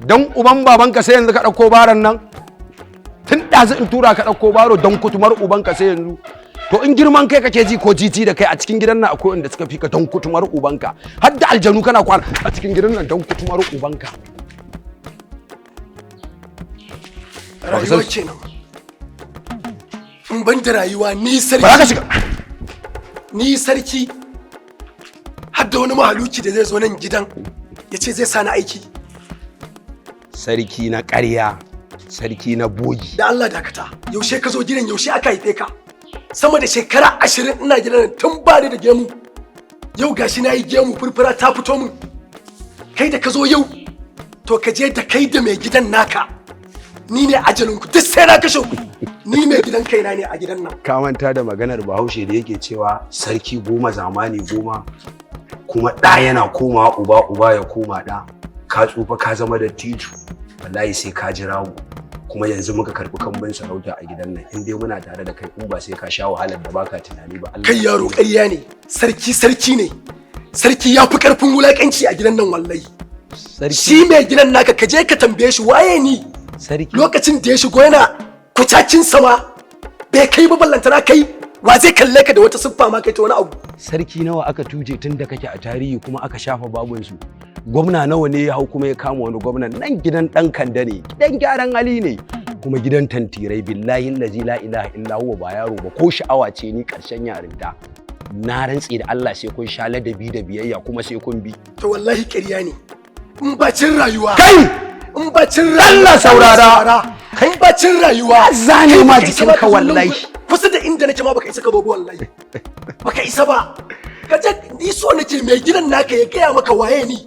Dan uban babanka sai yanzu ka ɗauko baron nan? Tun ɗazu in tura ka ɗauko baro, don kutumar ubanka sai yanzu? To in girman kai kake ji ko jiji da kai, a cikin gidan nan akwai wanda suka fi ka, don kutumar ubanka. Har da aljanu kana kwana a cikin gidan nan, don kutumar ubanka. Rayuwa kenan. In ban da rayuwa, ni sarki. Ba za ka shiga. Ni sarki, har da wani mahaluki da zai zo nan gidan ya ce zai sani aiki. Sarki na ƙarya, sarki na bogi. Da Allah dakata, yaushe ka zo gidan? Yaushe aka haife ka? Sama da shekara 20 ina gidan nan, tun ba ni da gemu. Yau gashi na yi gemu, furfura ta fito min. Kai da ka zo yau, to ka je da kai da mai gidan naka, ni ne ajalinku, duk sai na kashe ku. Ni mai gidan kaina ne a gidan nan. Ka manta da maganar Bahaushe da yake cewa sarki 10 zamani 10, kuma ɗa yana komawa uba, uba ya koma ɗa. Ka tsufa, ka zama dattijo, wallahi sai ka jira mu. Kuma yanzu muka karɓi kambun sarauta a gidan nan. In dai muna tare da kai, in ba sai ka sha wahalar da baka tunani ba, Allah. Kai yaro, ƙarya ne. Sarki sarki ne. Sarki ya fi ƙarfin wulaƙanci a gidan nan, wallahi. Sarki. Shi mai gidan naka, ka je ka tambaye shi waye ni. Sarki. Lokacin da ya shigo yana kucacin sama, bai kai ba, ballantana kai. Wa zai kalle ka da wata siffa ma kai ta wani abu? Sarki nawa aka tuje tun da kake a tarihi kuma aka shafa babunsu? Gwamna nawa ne ya hau kuma ya kama wani gwamnan? Nan gidan ɗan Kanda ne, gidan gyaran hali ne, kuma gidan tantirai. Billahi allazi la ilaha illa huwa, ba yaro ba, ko sha'awa ce ni karshen yarinta. Na rantse da Allah sai kun sha ladabi da biyayya, kuma sai kun bi. To wallahi ƙarya ne. In bacin rayuwa, kai, in bacin rayuwa, Allah saurara. In bacin rayuwa, Zane ma kai baka isa ba jikinka ka zo nan. Wallahi. Kusa da inda nake ma baka isa ka zo ba, wallahi baka isa ba. Ka je, ni so nake mai gidan naka ya gaya maka waye ni.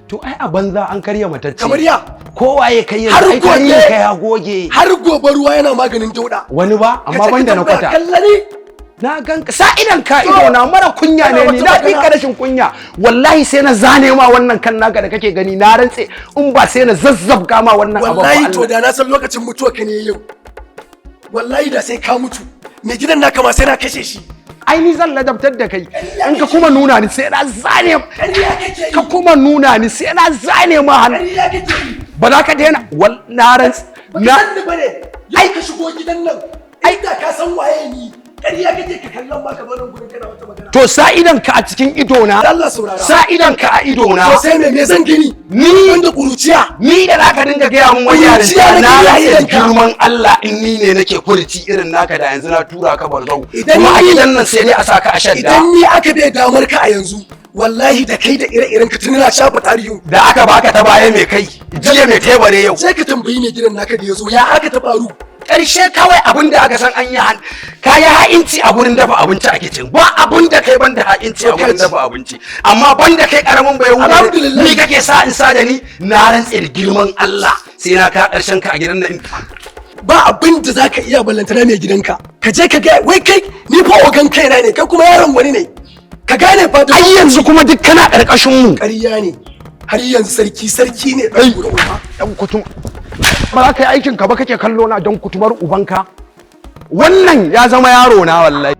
To ai a banza an karya matacce. Kamar ya? Kowaye kai Har yanzu, ai gobe. tarihin ka ya goge. Har gobe ruwa yana maganin dauda. Wani ba, amma banda na kwata. Kallani. Na gan ka sa idan ka ido na mara kunya ne Kana ni wata na fi magana. ka rashin kunya. Wallahi sai na zane ma wannan kan naka da kake gani. Na rantse in ba sai na zazzabga ma wannan abu ba. Wallahi to da na san lokacin mutuwa ka ne yau, wallahi da sai ka mutu. Mai gidan naka ma sai na kashe shi. Ai ni zan ladabtar da kai. In ka kuma nuna ni, sai na zane. Ƙarya kake yi. Ka kuma nuna ni, sai na zane ma hannu. Ƙarya kake yi. Ba za ka daina wal na rantse Baka na san ni bane. Yau ka shigo gidan nan, ai da ka san waye ni. Ƙarya kake ka kallon ma ka zo nan gurin kana wata magana. To sa idan ka a cikin ido na. Allah saurara. Sa idan ka a ido na. To sai me zan gani? Ni- Wanda kuruciya. Ni da zaka dinga gaya mun wani Kuruciya yarinta? na Na gani a rantse da idonka. girman Allah, in ni ne nake furuci irin naka, da yanzu na tura ka barzau. Idan Kuma a gidan nan sai dai a saka a shadda. Idan ni aka bai damar ka a yanzu, wallahi da kai da ire-iren ka tuni na shafa tarihin. Da aka baka ta baya mai kai jiya, mai tebare yau? Sai ka tambayi mai gidan naka da ya zo ya aka ta faru. Ƙarshe kawai abin da aka san an yi ka yi ha'inci a gurin dafa abinci a kicin. Ba abin da kai banda ha'inci a gurin dafa abinci, amma banda kai karamin bai wuce. Alhamdulillah. Ni kake sa in sa da ni? Na rantse da girman Allah sai na ka ƙarshen ka a gidan nan. Ba abin da zaka iya, ballantana mai gidanka. Ka je ka ga wai kai, ni fa ogan kaina ne, kai kuma yaron wani ne. Ka gane fa da Ai yanzu kuma duk kana ƙarƙashin mu. Ƙarya ne. Har yanzu sarki sarki ne, ɗan gura uba. Dan kutum, ba za ka yi aikin ka ba kake kallo na, don kutumar ubanka. Wannan ya zama yaro na, wallahi.